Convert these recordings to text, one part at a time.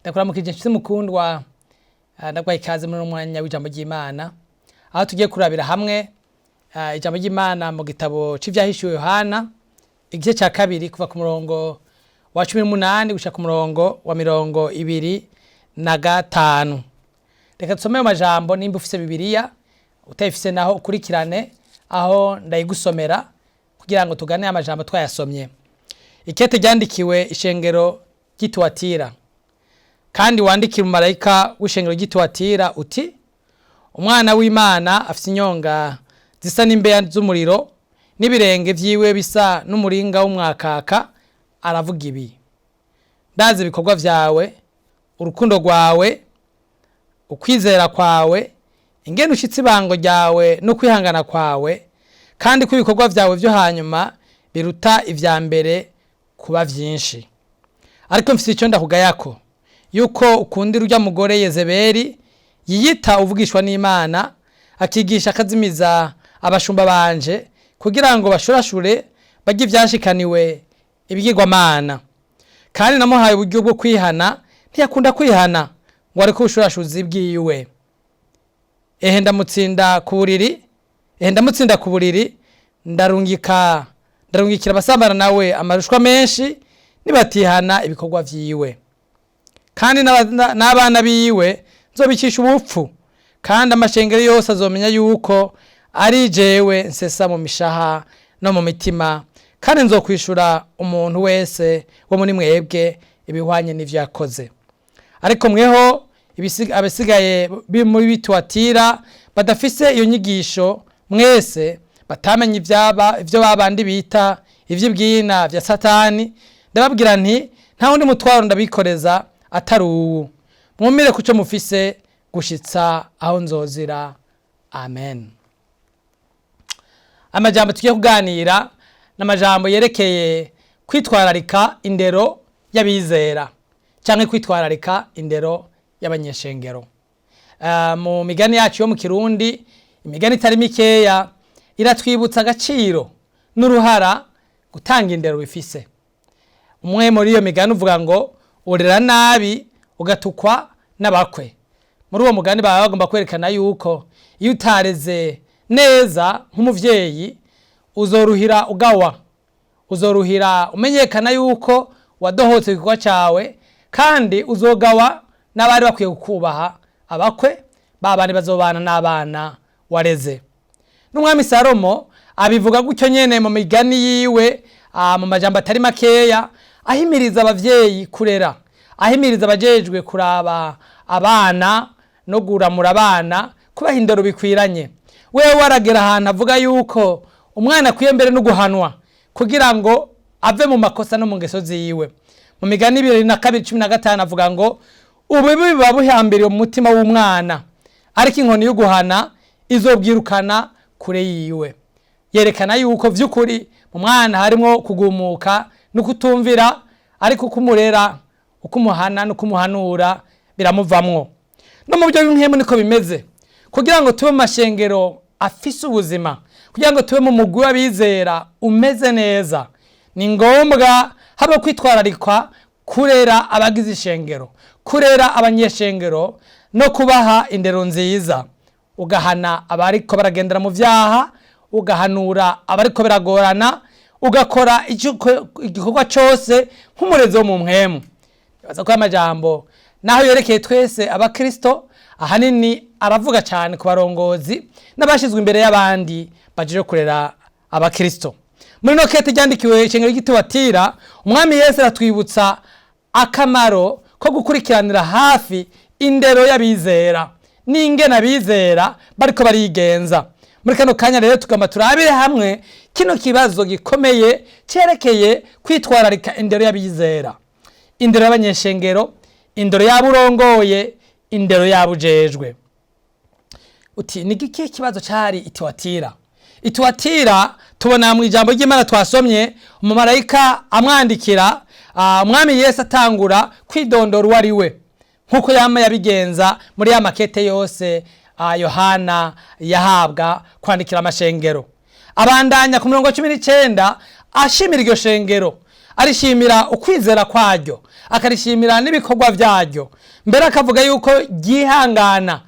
Ndakuramukije nshuti mukundwa, ndaguha ikaze muri uno mwanya w'ijambo ry'Imana, aho tugiye kurabira hamwe ijambo ry'Imana mu gitabo c'ivyahishuwe Yohana, igice ca kabiri, kuva ku murongo wa 18 gushika ku murongo wa 25. Reka dusome ayo majambo nimba ufise Bibiliya, utayifise naho ukurikirane aho ndayigusomera kugira ngo tugane amajambo twayasomye. Ikete ryandikiwe ishengero ry'Ituwatira. Kandi wandikire umumarayika w'ishengero ry'Ituwatira uti: Umwana w'Imana afise inyonga zisa n'imbeya z'umuriro n'ibirenge vyiwe bisa n'umuringa w'umwakaka aravuga ibi: Ndazi ibikorwa vyawe, urukundo rwawe, ukwizera kwawe, ingene ushitse ibango ryawe no kwihangana kwawe, kandi ko ibikorwa vyawe vyo hanyuma biruta ivya mbere kuba vyinshi. Ariko mfise ico ndakugayako, yuko ukundira urya mugore Yezebeli yiyita uvugishwa n'Imana, akigisha akazimiza abashumba banje kugira ngo bashurashure barye ivyashikaniwe ibigirwamana. Kandi namuhaye uburyo bwo kwihana, ntiyakunda kwihana ngo areke ubushurashuzi bwiwe. Ehe ndamutsinda ku buriri, ehe ndamutsinda ku buriri, ndarungikira abasambana nawe amarushwa menshi nibatihana ibikorwa vyiwe. Kandi n'abana biwe nzobicisha ubupfu, kandi amashengero yose azomenya yuko ari jewe nsesa mu mishaha no mu mitima, kandi nzokwishura umuntu wese wo muri mwebwe ibihwanye n'ivyo yakoze. Ariko mweho abasigaye muri Bituwatira badafise iyo nyigisho, mwese batamenye ivyaba ivyo babandi bita ivy'ibwina vya Satani, ndababwira nti: nta wundi mutwaro ndabikoreza atari uwu: mwumire kuco mufise gushitsa aho nzozira. Amen. Amajambo tugiye kuganira n'amajambo yerekeye kwitwararika indero y'abizera canke kwitwararika indero y'abanyeshengero. Mu migani yacu yo mu Kirundi, imigani itari mikeya iratwibutsa agaciro n'uruhara gutanga indero bifise. Umwe muri iyo migani uvuga ngo: urera nabi ugatukwa n'abakwe. Muri uwo mugani baba bagomba kwerekana yuko iyo utareze neza nk'umuvyeyi, uzoruhira ugawa, uzoruhira umenyekana yuko wadohotse igikorwa cawe, kandi uzogawa n'abari bakwiye kukubaha, abakwe babandi bazobana n'abana wareze. N'umwami Salomo abivuga gutyo nyene mu migani yiwe, mu majambo atari makeya, ahimiriza abavyeyi kurera, ahimiriza abajejwe kuraba abana no guramura abana kubaha indero bikwiranye. Wewe aragera ahantu avuga yuko umwana akwiye mbere no guhanwa kugira ngo ave mu makosa no mu ngeso ziwe. Mu migani 22:15 avuga ngo: ububi buba buhambiriye mu mutima w'umwana, ariko inkoni yo guhana izobwirukana kure yiwe. Yerekana yuko vy'ukuri mu mwana harimwo kugumuka no kutumvira, ariko ukumurera, ukumuhana no kumuhanura biramuvamwo. No mu buryo bw'impwemu niko bimeze. Kugira ngo tube mu mashengero afise ubuzima, kugira ngo tube mu mugwi w'abizera umeze neza, ni ngombwa haba kwitwararikwa kurera abagize ishengero, kurera abanyeshengero no kubaha indero nziza. Ugahana abariko baragendera mu vyaha, ugahanura abariko biragorana, ugakora igikorwa cose nk'umurezi wo mu mpwemu. Nibaza ko amajambo naho yerekeye twese abakristo, ahanini aravuga cyane ku barongozi n'abashizwe imbere y'abandi baje kurera abakristo. Muri no kete ryandikiwe ishengero ry'Ituwatira, umwami Yesu aratwibutsa akamaro ko gukurikiranira hafi indero y'abizera n'ingene abizera bariko barigenza. Muri kano kanya rero tugomba turabire hamwe kino kibazo gikomeye cerekeye kwitwararika indero y'abizera, indero y'abanyeshengero, indero y'aburongoye, indero y'abujejwe. Uti: ni giki kibazo cari Ituwatira? Ituwatira tubona mu ijambo ry'Imana twasomye, umumarayika amwandikira, umwami Yesu atangura kwidondora uwo ari we, nk'uko yama yabigenza muri ya makete yose Yohana yahabwa kwandikira amashengero. Abandanya ku murongo wa 19 ashimira iryo shengero. Arishimira ukwizera kwaryo, akarishimira n'ibikorwa byaryo, mbere akavuga yuko ryihangana,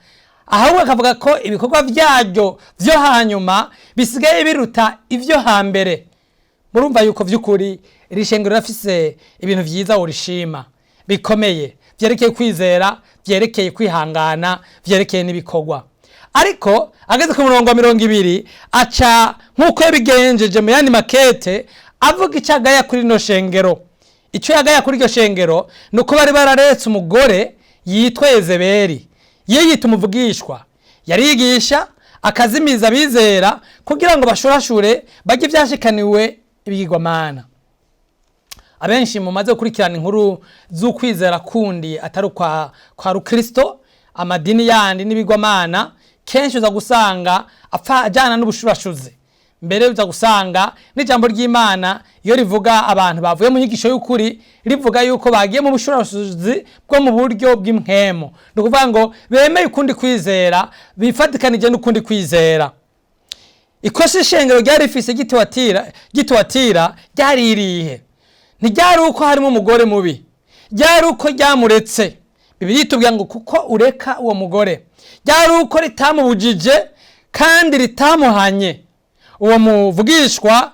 ahubwo akavuga ko ibikorwa byaryo byo hanyuma bisigaye biruta ibyo hambere. Murumva yuko by'ukuri iri shengero rirafise ibintu byiza urishima bikomeye, byerekeye kwizera, byerekeye kwihangana, byerekeye n'ibikorwa. Ariko ageze ku murongo wa 20, aca nk'uko yabigenjeje mu yandi makete, avuga icyo agaya kuri rino shengero. Icyo yagaya kuri iryo shengero ni uko bari bararetse umugore yitwa Yezebeli, yiyita umuvugishwa, yarigisha akazimiza abizera kugira ngo bashurashure bajye ibyashikaniwe ibigirwamana. Abenshi mumaze gukurikirana inkuru z'ukwizera kundi atari ukwa kwa rukristo, amadini yandi n'ibigwamana, kenshi uza gusanga apfa ajyana n'ubushurashuzi. Mbere uza gusanga n'ijambo ry'Imana iyo rivuga abantu bavuye mu nyigisho y'ukuri, rivuga yuko bagiye mu bushurashuzi bwo mu buryo bw'impwemu, ni ukuvuga ngo bemeye ukundi kwizera, bifatikanije n'ukundi kwizera. Ikosa ishengero ryari rifise gituwatira ryari irihe? Ntiryari uko harimo umugore mubi, ryari uko ryamuretse. Bibiliya itubwira ngo kuko ureka uwo mugore. Ryari uko ritamubujije kandi ritamuhanye uwo muvugishwa.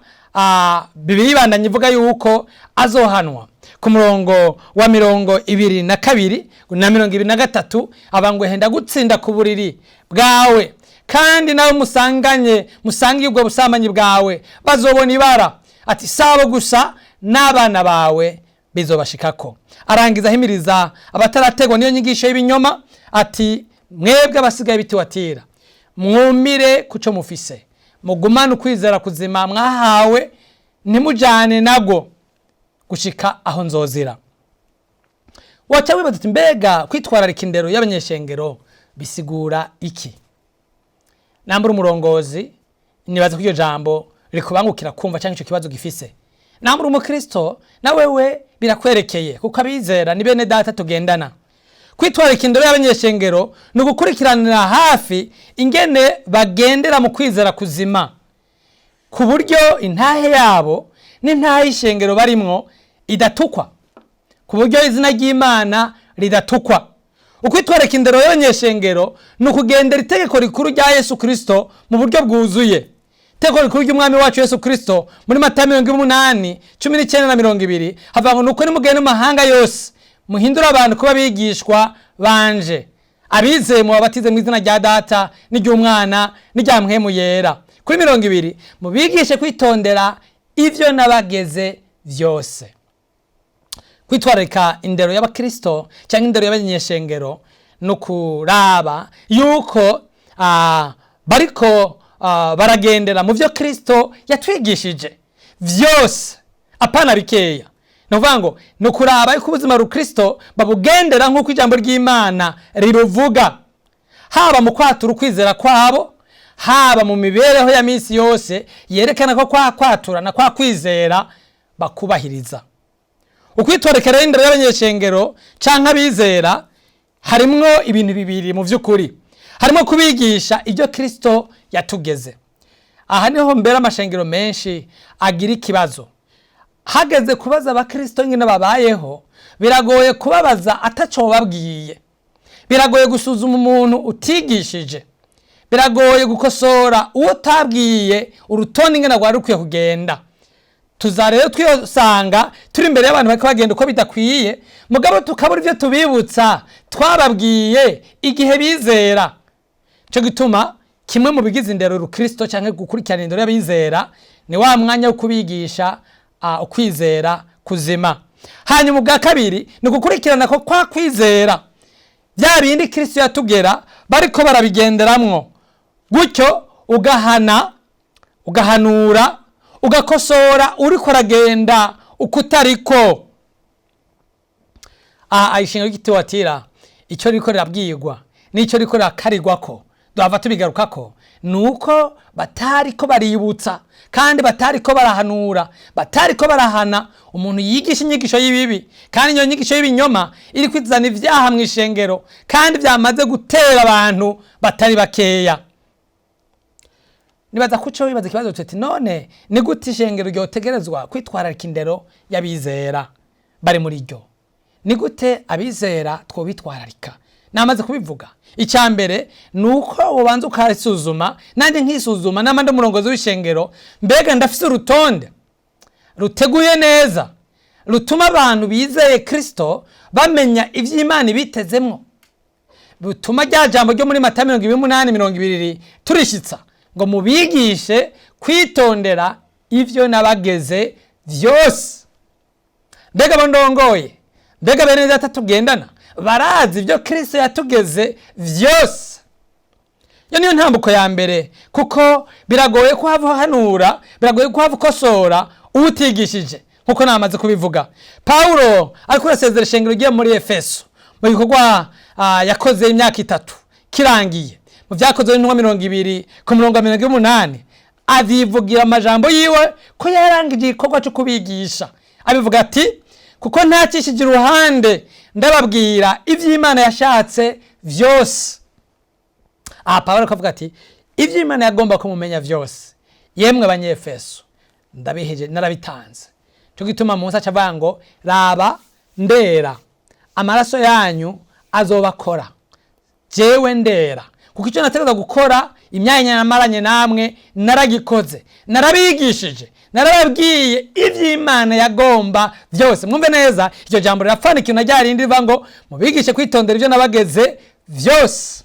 Bibiliya ibandanya ivuga yuko azohanwa. Ku murongo wa 22 na 23 aba ngo: "Henda gutsinda ku buriri bwawe, kandi nawe musanganye, musangiye ubwo busambanyi bwawe, bazobona ibara." Ati: "Sabo gusa, n'abana bawe bizobashikako." Arangiza ahimiriza abatarategwa n'iyo nyigisho y'ibinyoma ati: "Mwebwe abasigaye bitiwatira, mwumire kuco mufise, mugumane ukwizera kuzima mwahawe, ntimujane nabwo gushika aho nzozira." Waca wibaza uti: "Mbega kwitwararika indero y'abanyeshengero bisigura iki?" Nambura umurongozi, nibaza ko iryo jambo rikubangukira kumva cyangwa icyo kibazo gifise. Nambura umukristo, na wewe birakwerekeye, kuko abizera ni bene data tugendana. Kwitwararika indero y'abanyeshengero ni ugukurikiranira hafi ingene bagendera mu kwizera kuzima, ku buryo intahe yabo n'intahe y'ishengero barimwo idatukwa, ku buryo izina ry'Imana ridatukwa. Ukwitwararika indero y'abanyeshengero ni ukugendera itegeko rikuru rya Yesu Kirisito mu buryo bwuzuye. Itegeko rikuru ry'Umwami wacu Yesu Kirisito muri Matayo 28:19 na 20 havuga ngo: "Nuko nimugende mu mahanga yose, muhindure abantu kuba abigishwa banje, abizeye mubabatize mu izina rya Data n'iry'Umwana n'irya Mpwemu Yera." Kuri 20: "Mubigishe kwitondera ivyo nabageze vyose." Kwitwararika indero y'abakristo cyangwa indero y'abanyeshengero ni ukuraba yuko bariko baragendera mu byo Kristo yatwigishije vyose, apana bikeya. Ni ukuvuga ngo ni ukuraba yuko ubuzima rukristo babugendera nk'uko ijambo ry'Imana riruvuga, haba mu kwatura ukwizera kwabo, haba mu mibereho ya minsi yose yerekana ko kwa kwatura na kwa kwizera bakubahiriza. Ukwitwararika rero indero y'abanyeshengero canke abizera harimwo ibintu bibiri mu vy'ukuri. Harimo kubigisha ibyo Kristo yatugeze. Aha niho mbere amashengero menshi agira ikibazo. Hageze kubaza abakristo ingene babayeho, biragoye kubabaza ataco babwiye, biragoye gusuzuma umuntu utigishije, biragoye gukosora uwo utabwiye urutonde ingene rwari rukwiye kugenda. Tuza rero twiyosanga turi imbere y'abantu bariko bagenda uko bidakwiye, mugabo tukabura ivyo tubibutsa twababwiye igihe bizera. Cyo gituma kimwe mu bigize indero rukristo canke gukurikirana indero y'abizera ni wa mwanya wo kubigisha ukwizera kuzima. Hanyuma ubwa kabiri ni ugukurikirana ko kwa kwizera, bya bindi Kristo yatugera, bariko barabigenderamwo. Gutyo ugahana, ugahanura, ugakosora uriko aragenda ukutariko. Aha ishinga ry'igitiwatira, icyo riko rirabwirwa n'icyo riko rirakarirwako, duhava tubigarukako, ni uko batariko baributsa kandi batariko barahanura, batariko barahana umuntu yigisha inyigisho y'ibibi, kandi iyo nyigisho y'ibinyoma iri kwizana ibyaha mu ishengero kandi byamaze gutera abantu batari bakeya. Nibaza kuco wibaza ikibazo tuti: none ni gute ishengero ryotegerezwa kwitwararika indero y'abizera bari muri ryo? Ni gute abizera twobitwararika? Namaze kubivuga. Icya mbere ni uko ubanza ukarisuzuma, nanjye nkisuzuma, namba ndi umurongozi w'ishengero: mbega ndafise urutonde ruteguye neza rutuma abantu bizeye Kirisito bamenya iby'Imana ibitezemwo, bituma rya jambo ryo muri Mata 28:20 turishitsa ngo mubigishe kwitondera ibyo nabageze byose? Mbega abo ndongoye, mbega bene Data tugendana, barazi ibyo Kirisito yatugeze byose? Iyo niyo ntambuko ya mbere, kuko biragoye ko hava uhanura, biragoye ko hava ukosora uwutigishije. Nkuko namaze kubivuga, Pawulo ariko urasezera ishengero rigiye muri Efeso mu gikorwa yakoze imyaka 3 kirangiye, mu Byakozwe n'Intumwa 20 ku murongo wa 80, azivugira amajambo yiwe ko yarangije igikorwa cyo kubigisha. Abivuga ati: "Kuko ntakishije iruhande ndababwira iby'Imana yashatse byose." Aha Pawulo akavuga ati: "Iby'Imana yagomba kumumenya byose, yemwe Abanyefeso, ndabiheje, narabitanze." Cyo gituma munsi aca avuga ngo: "Raba ndera, amaraso yanyu azobakora. Jewe ndera, kuko icyo nategereza gukora imyanya namaranye namwe naragikoze, narabigishije, narababwiye iby'Imana yagomba byose." Mwumve neza, iryo jambo rirapfana ikintu na rya rindi rivuga ngo mubigishe kwitondera ibyo nabageze byose.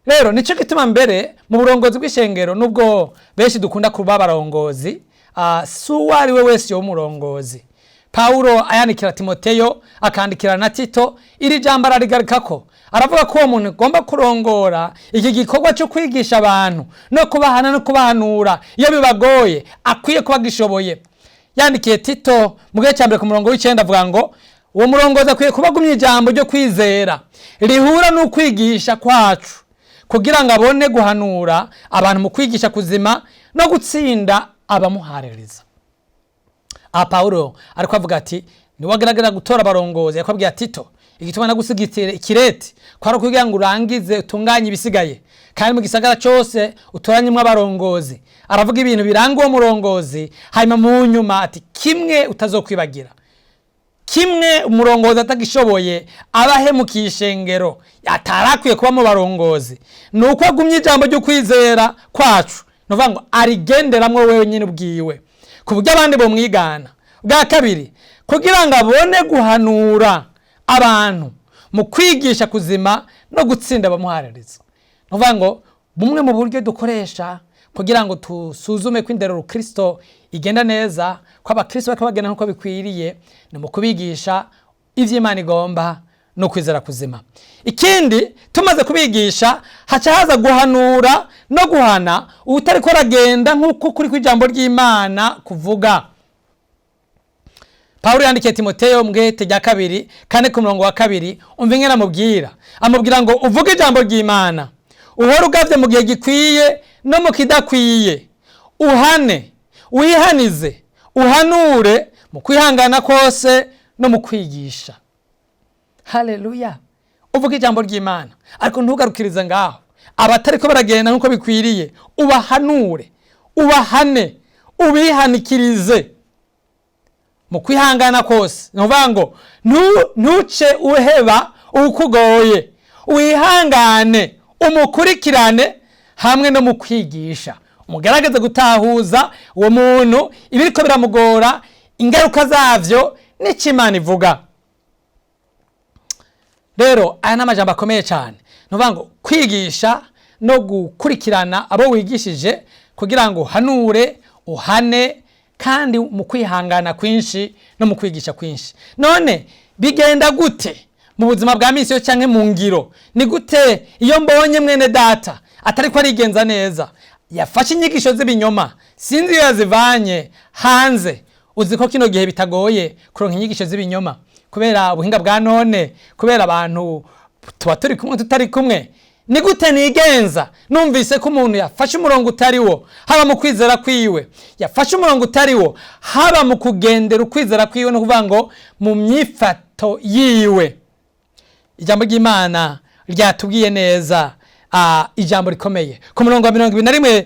Rero nicyo gituma mbere mu burongozi bw'ishengero, nubwo benshi dukunda kuba abarongozi, si uwo ari we wese yoba umurongozi. Pawulo ayandikira Timoteyo, akandikira na Tito, iri jambo ararigarukako. Aravuga ko uwo muntu agomba kurongora iki gikorwa cyo kwigisha abantu no kubahana no kubahanura iyo bibagoye akwiye kuba agishoboye. Yandikiye Tito mu gice cya mbere ku murongo w'9, avuga ngo uwo murongozi akwiye kuba agumye ijambo ryo kwizera rihura n'ukwigisha kwacu, kugira ngo abone guhanura abantu mu kwigisha kuzima no gutsinda abamuhaririza. Aha Pawulo ariko avuga ati niwagerageza gutora abarongozi, yakabwira Tito: "Igituma nagusiga ikireti kwari kugira ngo urangize utunganye ibisigaye, kandi mu gisagara cyose utoranyemo abarongozi." Aravuga ibintu biranga uwo murongozi, hanyuma mu nyuma ati: "Kimwe utazokwibagira, kimwe umurongozi atagishoboye aba ahemukiye ishengero, atarakwiye kuba mu barongozi, ni uko agumye ijambo ryo kwizera kwacu." Ni ukuvuga ngo arigenderamwo wenyine ubwiwe ku buryo abandi bomwigana. Bwa kabiri, kugira ngo abone guhanura abantu mu kwigisha kuzima no gutsinda abamuhaririza. Ni ukuvuga ngo bumwe mu buryo dukoresha kugira ngo tusuzume ko indero rukristo igenda neza, ko abakristo bariko bagenda nk'uko bikwiriye, ni mu kubigisha ivy'Imana igomba no kwizera kuzima. Ikindi, tumaze kubigisha haca haza guhanura no guhana uwutariko aragenda nk'uko kuri kw'ijambo ry'Imana kuvuga. Pawulo yandikiye Timoteyo mu gihe rya kabiri 4 ku murongo wa 2. Umva ingene amubwira. Amubwira ngo: "Uvuge ijambo ry'Imana, uhore ugavye mu gihe gikwiye no mu kidakwiye, uhane, wihanize, uhanure mu kwihangana kose no mu kwigisha." Haleluya! Uvuga ijambo ry'Imana, ariko ntugarukirize ngaho. Abatariko baragenda nk'uko bikwiriye ubahanure, ubahane, ubihanikirize mu kwihangana kose. Ni ukuvuga ngo ntuce uheba ukugoye, wihangane, umukurikirane hamwe no mu kwigisha, umugerageze gutahuza uwo muntu ibiriko biramugora, ingaruka zavyo n'icyo Imana ivuga. Rero aya ni amajambo akomeye cyane. Ni ukuvuga ngo kwigisha no gukurikirana abo wigishije kugira ngo uhanure, uhane, kandi mu kwihangana kwinshi no mu kwigisha kwinshi. None bigenda gute mu buzima bwa misi yose canke mu ngiro? Ni gute iyo mbonye mwene Data atariko arigenza neza, yafashe inyigisho z'ibinyoma, sinzi iyo yazivanye hanze? Uzi ko kino gihe bitagoye kuronka inyigisho z'ibinyoma kubera ubuhinga bwa none, kubera abantu tuba turi kumwe tutari kumwe. Ni gute nigenza numvise ko umuntu yafashe umurongo utari wo, haba mu kwizera kwiwe, yafashe umurongo utari wo, haba mu kugendera ukwizera kwiwe, no kuvuga ngo mu myifato yiwe? Ijambo ry'Imana ryatubwiye neza. Ijambo rikomeye ku murongo wa 21,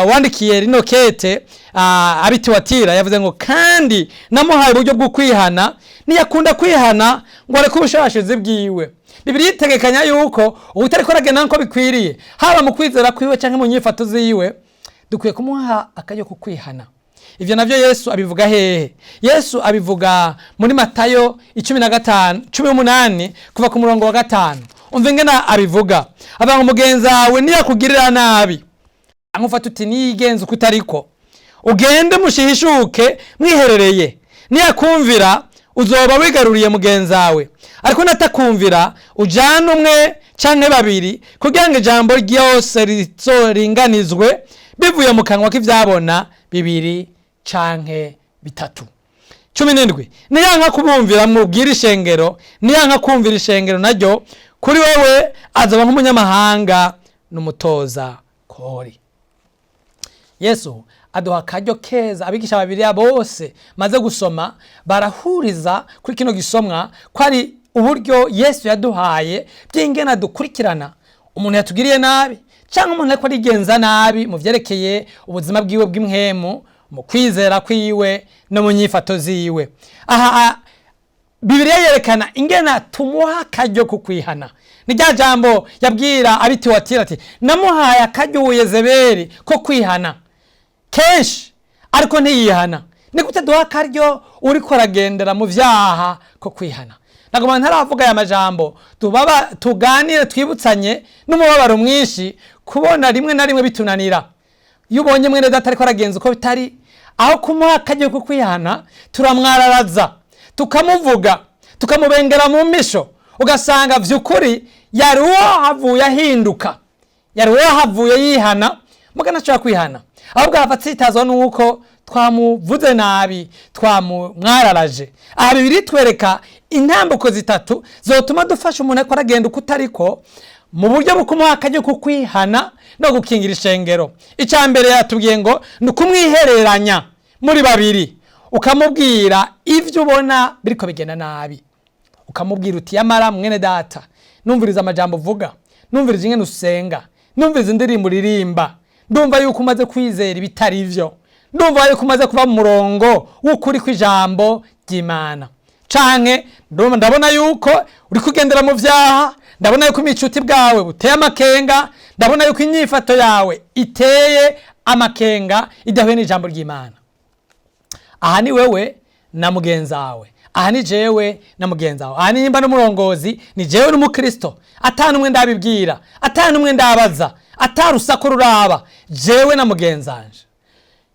wandikiye rino kete abitiwatira, yavuze ngo: "Kandi namuhaye uburyo bwo kwihana, ntiyakunda kwihana ngo areke ubushashizi bwiwe." Bibiliya itegekanya yuko uwutariko aragenda nkuko bikwiriye, haba mu kwizera kwiwe canke mu nyifato ziwe, dukwiye kumuha akaryo ko kwihana. Ivyo navyo Yesu abivuga hehe? Yesu abivuga muri Matayo 15, 18, kuva ku murongo wa 5. Umva ingene abivuga. Avuga ngo: "Mugenzi wawe niyakugirira nabi, nkufata uti niyigenza uko utariko, ugende mushihishuke mwiherereye. Niyakumvira, uzoba wigaruriye mugenzi wawe. Ariko natakumvira, ujane umwe canke babiri, kugira ngo ijambo ryose rizoringanizwe bivuye mu kanwa k'ivyabona bibiri canke bitatu." 17: "Niyanka kubumvira, mubwire ishengero. Niyanka kumvira ishengero naryo, kuri wewe azoba nk'umunyamahanga n'umutoza kori." Yesu aduha akaryo keza. Abigisha babiri bose maze gusoma barahuriza kuri kino gisomwa ko ari uburyo Yesu yaduhaye bw'ingena dukurikirana umuntu yatugiriye nabi, cyangwa umuntu ariko arigenza nabi mu vyerekeye ubuzima bwiwe bw'impwemu, mu kwizera kwiwe no mu nyifato ziwe. Aha Bibiliya yerekana ingena tumuha akaryo ko kwihana. Ni rya jambo yabwira abitiwatira ati: "Namuhaye akaryo Yezebeli ko kwihana kenshi, ariko ntiyihana." Ni gute duha akaryo uriko aragendera mu vyaha ko kwihana? Nagoma ntaravuga aya majambo, tubaba tuganire, twibutsanye n'umubabaro mwinshi kubona rimwe na rimwe bitunanira. Iyo ubonye mwene data ariko aragenza uko bitari, aho kumuha akaryo ko kwihana, turamwararaza, tukamuvuga, tukamubengera mu misho, ugasanga vy'ukuri yari uwahavuye ahinduka, yari uwahavuye yihana, mugana ashobora kwihana, ahubwo ahava atsitazwa nuko twamuvuze nabi, twamumwararaje. Aha Bibiliya itwereka intambuko zitatu zotuma dufasha umuntu ariko aragenda uko utariko, mu buryo bwo kumuha akaryo ko kwihana no gukingira ishengero. Icya mbere yatubwiye ngo ni ukumwihereranya muri babiri, ukamubwira ibyo ubona biriko bigenda nabi, ukamubwira uti: "Yamara mwene data, numviriza amajambo uvuga, numviriza ingene usenga, numviriza indirimbo uririmba, ndumva yuko umaze kwizera ibitari vyo, ndumva yuko umaze kuva mu murongo w'ukuri kw'ijambo ry'Imana, canke ndabona yuko uri kugendera mu vyaha, ndabona yuko imicuti bwawe buteye amakenga, ndabona yuko inyifato yawe iteye amakenga, idahuye n'ijambo ry'Imana." Aha ni wewe na mugenzi wawe, aha ni jewe na mugenzi wawe, aha nimba n'umurongozi ni jewe n'umukristo, ata n'umwe ndabibwira, ata n'umwe ndabaza, ata rusaku ruraba, jewe na mugenzi wanje.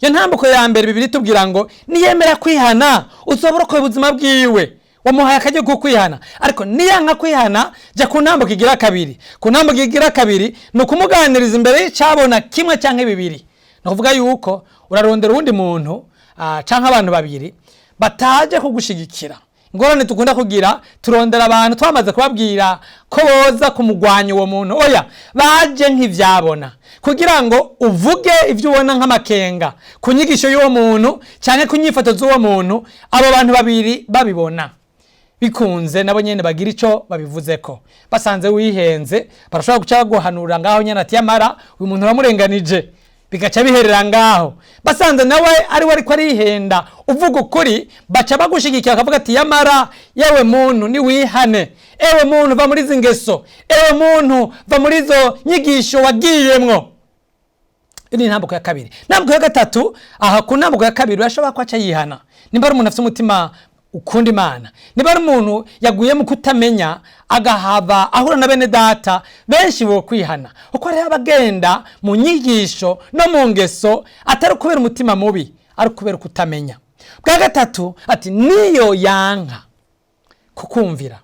Iyo ntambuko ya mbere, Bibiliya itubwira ngo niyemera kwihana, uzoba urokoye ubuzima bwiwe, wamuhaye akaryo ko kwihana. Ariko niyanka kwihana, jya ku ntambuko igira kabiri. Ku ntambuko igira kabiri ni ukumuganiriza imbere y'icabona kimwe cyangwa bibiri. Ni ukuvuga yuko urarondera uwundi muntu canke abantu babiri bataje kugushigikira. Ingorane dukunda kugira, turondera abantu twamaze kubabwira ko boza kumugwanya uwo muntu. Oya, baje nk'ivyabona, kugira ngo uvuge ibyo ubona nk'amakenga ku nyigisho y'uwo muntu canke ku nyifato z'uwo muntu, abo bantu babiri babibona. Bikunze nabo nyene bagira ico babivuzeko. Basanze wihenze, barashobora guca baguhanura ngaho nyene ati: "Yamara uyu muntu uramurenganije," bigaca biherera ngaho. Basanze nawe ari we ariko arihenda, uvuga ukuri, baca bagushigikira, bakavuga ati: "Yamara yewe muntu, niwihane. Ewe muntu, va muri izi ngeso. Ewe muntu, va muri izo nyigisho wagiyemwo." Iyi ni intambuko ya kabiri. Intambuko ya gatatu, aha ku ntambuko ya kabiri urashobora ko aca yihana, nimba ari umuntu afite umutima ukunda Imana, niba ari umuntu yaguye mu kutamenya, agahava ahura na bene data benshi bo kwihana, kuko hariho abagenda mu nyigisho no mu ngeso atari ukubera umutima mubi, ari ukubera kutamenya. Bwa gatatu ati: niyo yanka kukumvira,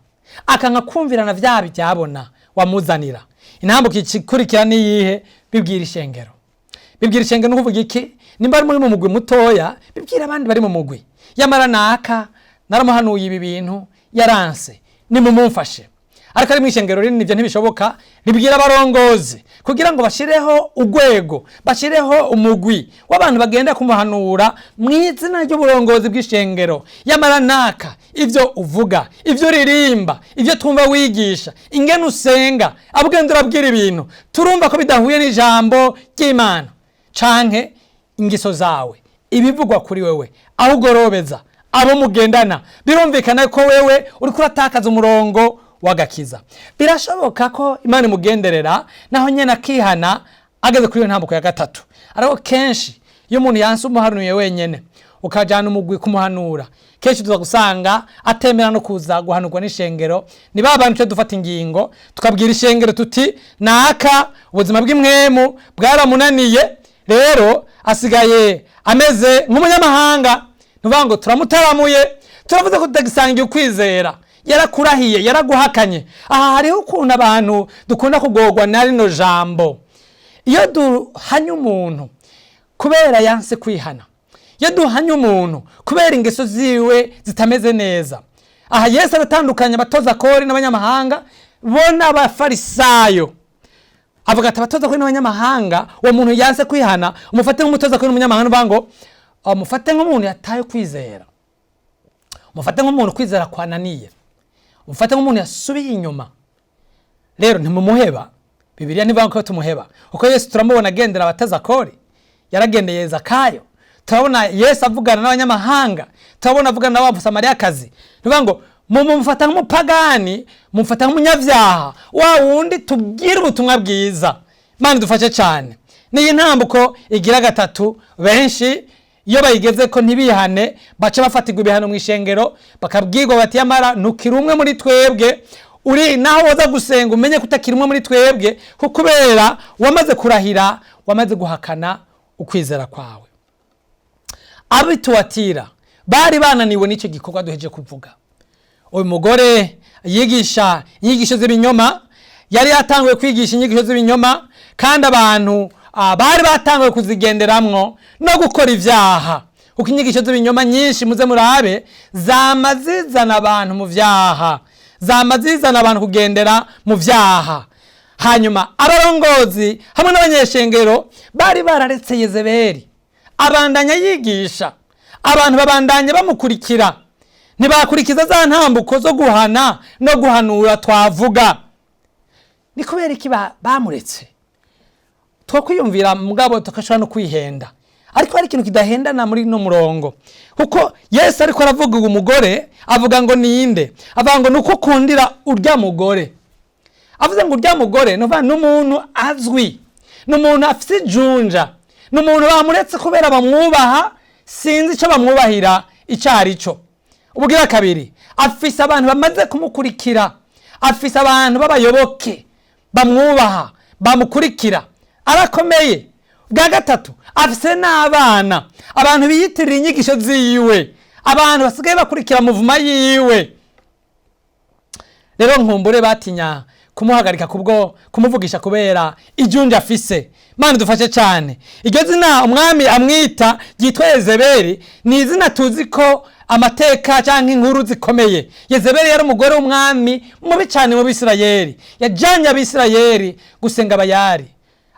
akanka kumvira na vya byabona wamuzanira, intambuko ikurikira niyihe? Bibwira ishengero. Bibwira ishengero ni ukuvuga iki? Nimba ari muri mu mugwi mutoya, bibwira abandi bari mu mugwi: "Yamara naka naramuhanuye ibi bintu, yaranse, nimumumfashe." Ariko ari mu ishengero rinini ibyo ntibishoboka. Ribwira abarongozi kugira ngo bashireho urwego, bashireho umugwi w'abantu bagenda kumuhanura mu izina ry'uburongozi bw'ishengero: "Yamara naka, ibyo uvuga, ibyo uririmba, ibyo twumva wigisha, ingene usenga, abugenda urabwira ibintu, turumva ko bidahuye n'ijambo ry'Imana, canke ingeso zawe, ibivugwa kuri wewe, aho ugorobeza abo mugendana, birumvikana ko wewe uriko uratakaza umurongo w'agakiza." Birashoboka ko Imana imugenderera naho nyene akihana ageze kuri iyo ntambuko ya gatatu. Ariko kenshi iyo umuntu yanse umuhanuye wenyene, ukajana umugwi kumuhanura, kenshi tuza gusanga atemera no kuza guhanurwa n'ishengero. Ni ba bantu tuca dufata ingingo, tukabwira ishengero tuti: "Naka ubuzima bw'impwemu bwaramunaniye, rero asigaye ameze nk'umunyamahanga." Ntuvuga ngo turamutaramuye, turavuze ko tutagisangiye ukwizera. Yarakurahiye, yaraguhakanye. Aha hariho ukuntu abantu dukunda kugorwa na rino jambo. Iyo duhanye umuntu kubera yanse kwihana, iyo duhanye umuntu kubera ingeso ziwe zitameze neza, aha Yesu aratandukanya abatoza kori n'abanyamahanga bo n'Abafarisayo. Avuga ati: "Abatoza kori n'abanyamahanga, uwo muntu yanse kwihana umufate nk'umutoza kori n'umunyamahanga." Uvuga ngo umufate nk'umuntu yataye kwizera, umufate nk'umuntu kwizera kwananiye, umufate nk'umuntu yasubiye inyuma. Rero ntimumuheba. Bibiliya ntivuga ko tumuheba, kuko Yesu turamubona agendera abatoza kori, yaragendeye Zakayo. Turabona Yesu avugana n'abanyamahanga, turabona avugana na wa Musamariyakazi. Ntivuga ngo mumufata nk'umupagani, mumufata nk'umunyabyaha wa wundi tubwira ubutumwa bwiza. Imana idufashe cyane. N'iyi ntambuko igira gatatu, benshi iyo bayigeze ko ntibihane, baca bafatirwa ibihano mu ishengero, bakabwirwa bati: "Yamara ntukiri umwe muri twebwe, uri naho woza gusenga umenye ko utakiri umwe muri twebwe, kuko kubera wamaze kurahira, wamaze guhakana ukwizera kwawe." Abituwatira bari bananiwe n'icyo gikorwa duheje kuvuga. Uyu mugore yigisha inyigisho z'ibinyoma, yari yatanguye kwigisha inyigisho z'ibinyoma, kandi abantu bari batanguye kuzigenderamwo no gukora ibyaha, kuko inyigisho z'ibinyoma nyinshi, muze murabe, zama zizana abantu mu vyaha, zama zizana abantu kugendera mu vyaha. Hanyuma abarongozi hamwe n'abanyeshengero bari bararetse Yezebeli abandanya yigisha, abantu babandanya bamukurikira, ntibakurikiza za ntambuko zo guhana no guhanura twavuga. Ni kubera iki bamuretse? Twakwiyumvira mugabo tugashobora no kwihenda, ariko hari ikintu kidahendana muri no murongo, kuko Yesu ariko aravuga uwo mugore, avuga ngo ninde? Avuga ngo nuko ukundira urya mugore. Avuze ngo urya mugore, nuvuga n'umuntu azwi, ni umuntu afite ijunja, ni umuntu bamuretse kubera bamwubaha, sinzi icyo bamwubahira icyo ari cyo. Ubwira kabiri, afise abantu bamaze kumukurikira, afise abantu b'abayoboke bamwubaha, bamukurikira, arakomeye. Bwa gatatu, afise n'abana, abantu biyitirira inyigisho ziwe, abantu basigaye bakurikira muvuma yiwe. Rero nkumbure batinya kumuhagarika kubwo kumuvugisha kubera ijunja afise. Mana dufashe cyane. Iryo zina umwami amwita ryitwa Yezebeli ni izina tuzi ko amateka cyangwa inkuru zikomeye. Yezebeli yari umugore w'umwami mubi cyane mu Bisirayeli, yajyanye Abisirayeli gusenga Bayali.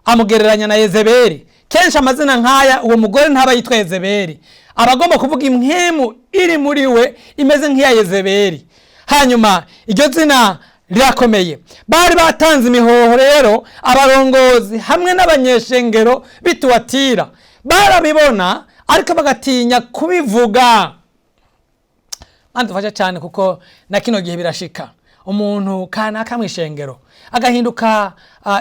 Amugereranya na Yezebeli. Kenshi amazina nk'aya, uwo mugore ntaba yitwa Yezebeli, aba agomba kuvuga impwemu iri muri we imeze nk'iya Yezebeli. Hanyuma iryo zina rirakomeye. Bari batanze imihoho rero, abarongozi hamwe n'abanyeshengero bituwatira barabibona, ariko bagatinya kubivuga. Mana dufasha cyane, kuko na kino gihe birashika umuntu kanaka mu ishengero agahinduka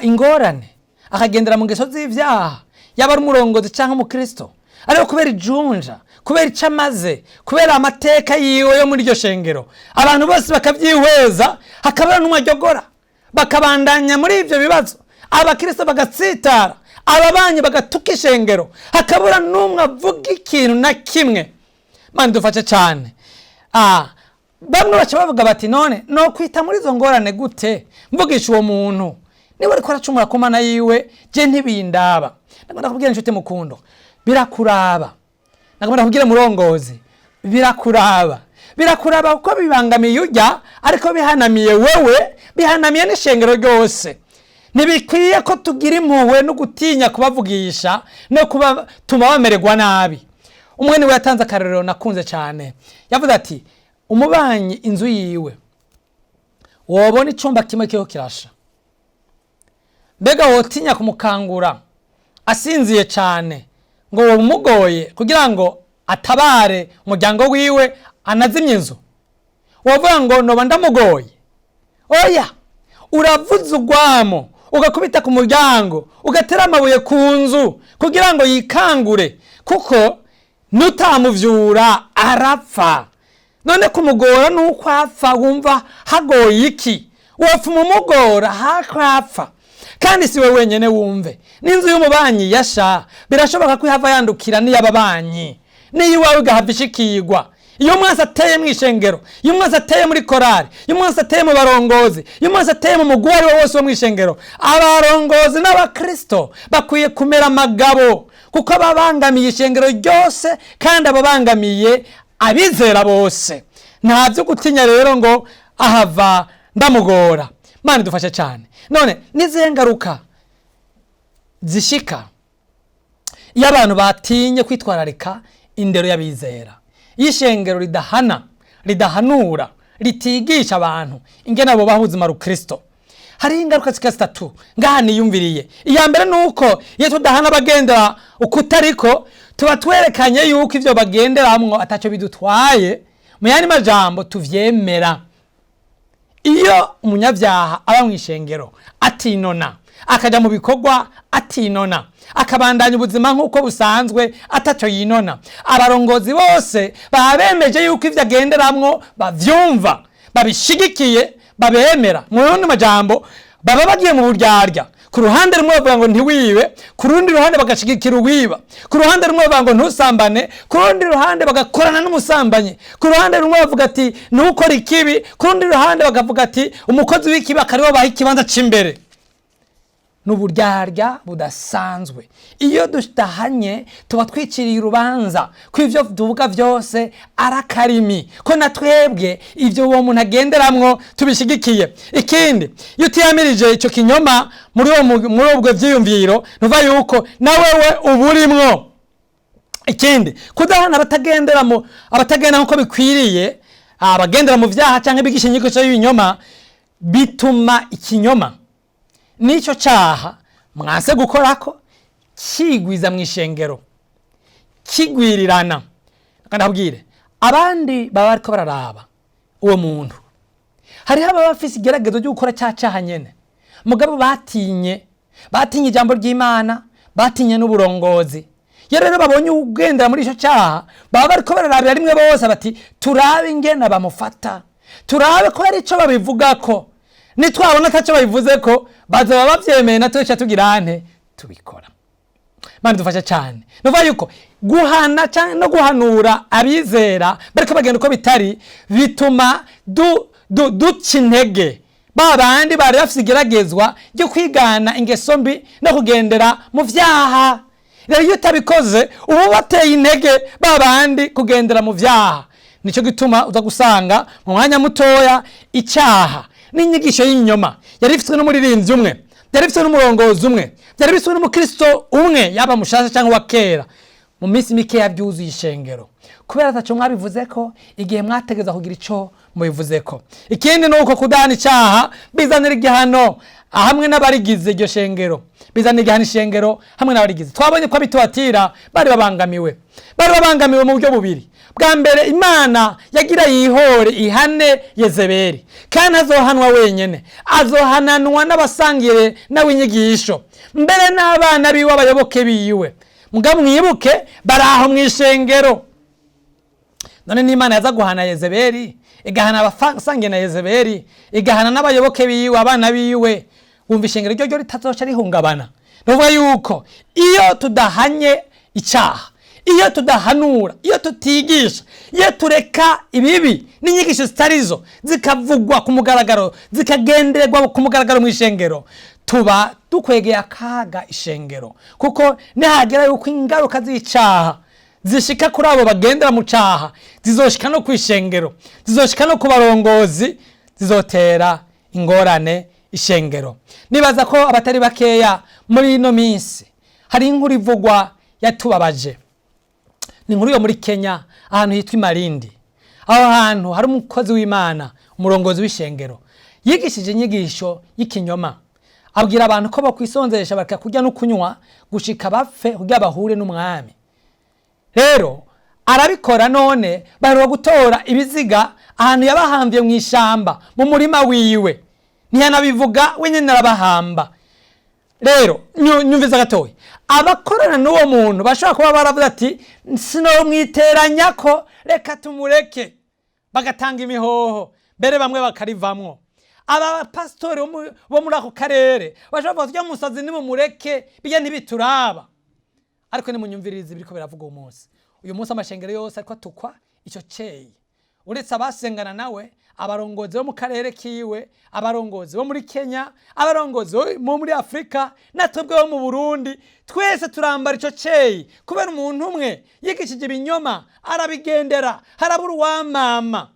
ingorane, akagendera mu ngeso z'ibyaha, yaba ari umurongozi cyangwa umukristo, ariko kubera ijunja, kubera icyo amaze, kubera amateka yiwe yo muri iryo shengero, abantu bose bakabyihweza, hakaba n'umwajyogora, bakabandanya muri ibyo bibazo, abakristo bagatsitara, ababanyi bagatuka ishengero, hakabura n'umwe avuga ikintu na kimwe. Mana dufashe cyane. Bamwe baca bavuga bati: "None no kwita muri izo ngorane gute mvugisha uwo muntu? Niba ariko aracumura ku Mana yiwe, je ntibindaba." Ndagomba kubwira inshuti mukundo, birakuraba. Nagomba kubwira murongozi, birakuraba. Birakuraba kuko bibangamiye ujya, ariko bihanamiye wewe, bihanamiye n'ishengero ryose. Ntibikwiye ko tugira impuhwe no gutinya kubavugisha no kubatuma bamererwa nabi. Umwe niwe yatanze akarorero nakunze cyane, yavuze ati: "Umubanyi inzu yiwe wobona icyumba kimwe kiriho kirasha, mbega wotinya kumukangura asinziye cyane ngo umugoye kugira ngo atabare umuryango wiwe anazimye inzu? Wovuga ngo noba ndamugoye? Oya, uravuza urwamo, ugakubita ku muryango, ugatera amabuye ku nzu kugira ngo yikangure, kuko nutamuvyura arapfa. None kumugora nuko apfa, wumva hagoye iki? Wopfuma umugora hako apfa." Kandi si we wenyene, wumve n'inzu y'umubanyi yasha, birashoboka ko ihava yandukira n'iy'ababanyi, n'iyo iwawe igahava ishikirwa. Iyo umwansi ateye mu ishengero, iyo umwansi ateye muri korari, iyo umwansi ateye mu barongozi, iyo umwansi ateye mu mugwi uwo ari wo wose wo mu ishengero, abarongozi n'abakristo bakwiye kumera amagabo, kuko babangamiye ishengero ryose kandi ababangamiye abizera bose. Nta byo gutinya rero ngo ahava ndamugora. Mana idufashe cyane. None n'izihe ngaruka zishika iyo abantu batinye kwitwararika indero y'abizera, iyo ishengero ridahana, ridahanura, ritigisha abantu ingene bubaha ubuzima rukristo? Hariho ingaruka zika zitatu ngaha niyumviriye. Iya mbere ni uko iyo tudahana abagendera ukutariko, tuba twerekanye yuko ivyo bagenderamwo ataco bidutwaye, mu yandi majambo tuvyemera. Iyo umunyabyaha aba mu ishengero atinona, akaja mu bikorwa atinona, akabandanya ubuzima nk'uko busanzwe ataco yinona, abarongozi bose baba bemeje yuko ivyo agenderamwo bavyumva, babishigikiye, babemera. Mu yandi majambo baba bagiye mu buryarya. Ku ruhande rumwe bavuga ngo ntiwibe, ku rundi ruhande bagashigikira uwiba. Ku ruhande rumwe bavuga ngo ntusambane, ku rundi ruhande bagakorana n'umusambanyi. Ku ruhande rumwe bavuga ati ntukore ikibi, ku rundi ruhande bakavuga ati umukozi w'ikibi akaribo baha ikibanza c'imbere. Ni uburyarya budasanzwe. Iyo dutahanye tuba twiciriye urubanza ko ibyo tuvuga byose ari akarimi, ko na twebwe ibyo uwo muntu agenderamwo tubishigikiye. Ikindi, iyo utiyamirije icyo kinyoma muri ubwo byiyumviro, ntuva yuko na wewe uba urimwo. Ikindi, kudahana abatagendera mu abatagenda nk'uko bikwiriye, abagendera mu byaha cyangwa bigisha inyigisho y'ibinyoma, bituma ikinyoma n'icyo cyaha mwase gukorako kigwiza mu ishengero, kigwirirana. Ndabwire abandi baba bariko bararaba uwo muntu, hariho ababa bafise igeragezo ryo gukora cya cyaha nyene, mugabo batinye ijambo ry'Imana, batinye n'uburongozi. Iyo rero babonye ugendera muri icyo cyaha, baba bariko bararabira rimwe bose bati: "Turabe ingene bamufata, turabe ko hari ico babivugako. Nitwabona atacyo babivuze ko bazaba bavyemeye, natwe tuca tugira nte? Tubikora." Mana dufasha cyane. Nuvuga yuko guhana canke no guhanura abizera bariko bagenda uko bitari bituma duca intege ba bandi bari bafise igeragezwa ryo kwigana ingeso mbi no kugendera mu vyaha. Rero iyo utabikoze uba bateye intege ba bandi kugendera mu vyaha. Nico gituma uza gusanga mu mwanya mutoya icyaha n'inyigisho y'inyoma yari ifitwe n'umuririmbyi umwe, byari bifitwe n'umurongozi umwe, byari bifitwe n'umukristo umwe, yaba mushasha cyangwa uwa kera, mu minsi mikeya byuzuye ishengero kubera ataco mwabivuze ko igihe mwategeza kugira ico mubivuze ko. Ikindi ni uko kudahana icyaha bizanira igihano hamwe n'abarigize iryo shengero, bizanira igihano ishengero hamwe n'abarigize. Twabonye ko abitubatira bari babangamiwe mu buryo bubiri. Bwa mbere, Imana yagira yihore ihane Yezebeli, kandi azohanwa wenyene, azohananwa n'abasangire nawe inyigisho, mbere n'abana biwe, abayoboke biwe. Mugabo mwibuke bari aho mu ishengero. None n'Imana yaza guhana Yezebeli, igahana abasangiye na Yezebeli, igahana n'abayoboke biwe, abana biwe, wumva ishengero ryo ritazoca rihungabana? Nuvuga yuko iyo tudahanye icyaha, iyo tudahanura, iyo tutigisha, iyo tureka ibibi n'inyigisho zitarizo zikavugwa ku mugaragaro, zikagendererwa ku mugaragaro mu ishengero, tuba dukwegeye akaga ishengero, kuko nihagera yuko ingaruka z'icyaha Zishika kuri abo bagendera mu caha, zizoshika no kwishengero, zizoshika no ku barongozi, zizotera ingorane ishengero. Nibaza ko abatari bakeya muri ino minsi hari inkuru ivugwa yatubabaje. Ni inkuru yo muri Kenya, ahantu hitwa Imarindi. Aho hantu hari umukozi w'Imana, umurongozi w'ishengero, yigishije inyigisho y'ikinyoma, abwira abantu ko bakwisonzesha, bareka kurya no kunywa gushika bapfe kugira bahure n'umwami. Rero arabikora, none baheruka gutora ibiziga ahantu yabahamvye mu ishamba mu murima wiwe. Ntiyanabivuga, wenyine arabahamba. Rero nyumviza gatoya, abakorana n'uwo muntu bashobora kuba baravuze ati: "Sinomwiteranya ko, reka tumureke", bagatanga imihoho, mbere bamwe bakarivamwo. Aba bapasitori bo muri ako karere bashobora kuvuga: "Tujya musazi nimumureke, bijya ntibituraba." Ariko nimunyumvirize ibiriko biravuga uyu munsi. Uyu munsi amashengero yose ariko atukwa icyo ceyi, uretse abasengana nawe, abarongozi bo mu karere kiwe, abarongozi bo muri Kenya, abarongozi bo muri Afurika, natwebwe bo mu Burundi, twese turambara ico ceyi kubera umuntu umwe yigishije ibinyoma, arabigendera, harabura uwamama.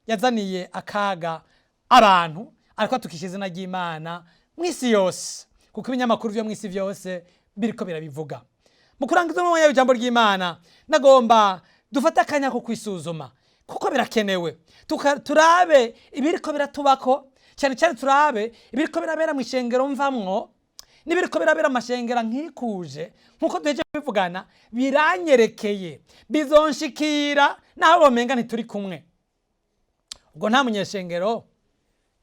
Yazaniye akaga abantu, ariko atukisha izina ry'Imana mu isi yose, kuko ibinyamakuru vyo mu isi vyose biriko birabivuga. Mu kurangiza umwanya w'ijambo ry'Imana, nagomba dufate akanya ko kwisuzuma, kuko birakenewe. Turabe ibiriko biratubako, cyane cyane turabe ibiriko birabera mu ishengero mvamwo n'ibiriko birabera mu mashengero nkikuje. Nk'uko duheje bivugana, biranyerekeye, bizonshikira naho bomenga ntituri kumwe. Ubwo nta munyeshengero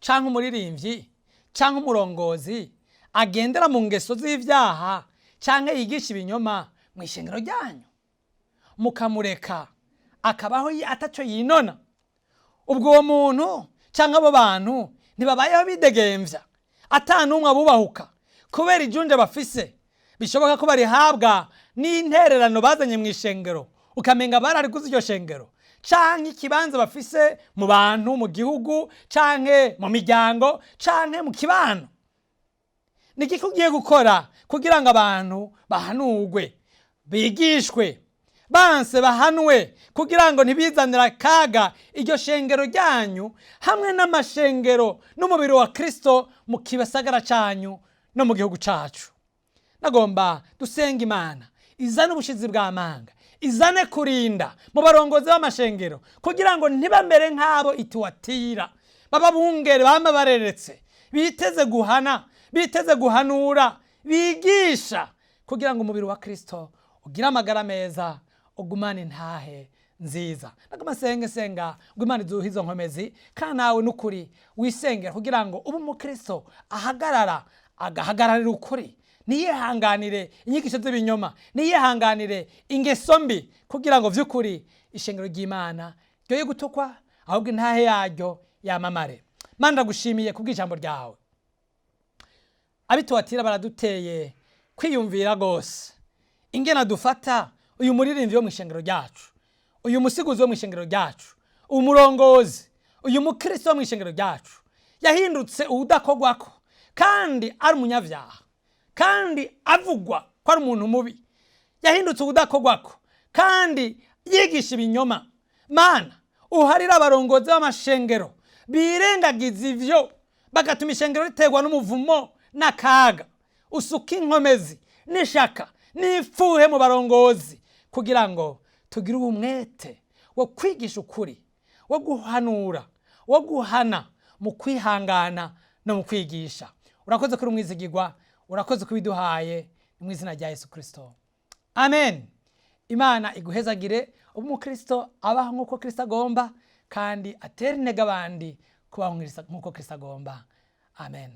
canke umuririmbyi canke umurongozi agendera mu ngeso z'ivyaha canke yigisha ibinyoma mu ishengero ryanyu, mukamureka akabaho ataco yinona? Ubwo uwo muntu canke abo bantu ntibabayeho bidegemvya, ata n'umwe abubahuka, kubera ijunje bafise, bishoboka ko barihabwa n'intererano bazanye mu ishengero, ukamenga barariguze iryo shengero, canke ikibanza bafise mu bantu, mu gihugu, canke mu miryango, canke mu kibano? Ni iki ugiye gukora kugira ngo abantu bahanurwe, bigishwe, banse bahanwe, kugira ngo ntibizanire akaga iryo shengero ryanyu hamwe n'amashengero n'umubiri wa Kristo mu kibasagara canyu no mu gihugu cacu? Nagomba dusenga Imana izane ubushizi bw'amanga, izane kurinda mu barongozi b'amashengero, kugira ngo ntibamere nk'abo ituwatira, baba bungere bama bareretse, biteze guhana, biteze guhanura, bigisha, kugira ngo umubiri wa Kristo ugire amagara meza, ugumane intahe nziza. Nagomba senge, senga ngo Imana izuhe izo nkomezi, kandi nawe n'ukuri wisengera kugira ngo ube umukristo ahagarara, agahagararira ukuri, ntiyihanganire inyigisho z'ibinyoma, ntiyihanganire ingeso mbi, kugira ngo vy'ukuri ishengero ry'Imana ryoye gutukwa, ahubwo intahe yaryo yamamare. Mana, ndagushimiye kubw'ijambo ryawe. Abituwatira baraduteye kwiyumvira rwose ingena dufata uyu muririmbyi wo mu ishengero ryacu, uyu musiguzi wo mu ishengero ryacu, umurongozi, uyu mukristo wo mu ishengero ryacu yahindutse uwudakogwako kandi ari umunyabyaha, kandi avugwa ko ari umuntu mubi, yahindutse uwudakogwako kandi yigisha ibinyoma. Mana, uharire abarongozi b'amashengero birengagiza ivyo, bagatuma ishengero riterwa n'umuvumo n'akaga. Usuka inkomezi n'ishaka n'ifuhe mu barongozi, kugira ngo tugire umwete wo kwigisha ukuri, wo guhanura, wo guhana mu kwihangana no mu kwigisha. Urakoze kuri umwizigirwa, urakoze kubiduhaye, mu izina rya Yesu Kristo, amen. Imana iguhezagire. Ubu umukristo abaho nk'uko Kristo agomba, kandi atera intege abandi kubaho nk'uko Kristo agomba. Amen.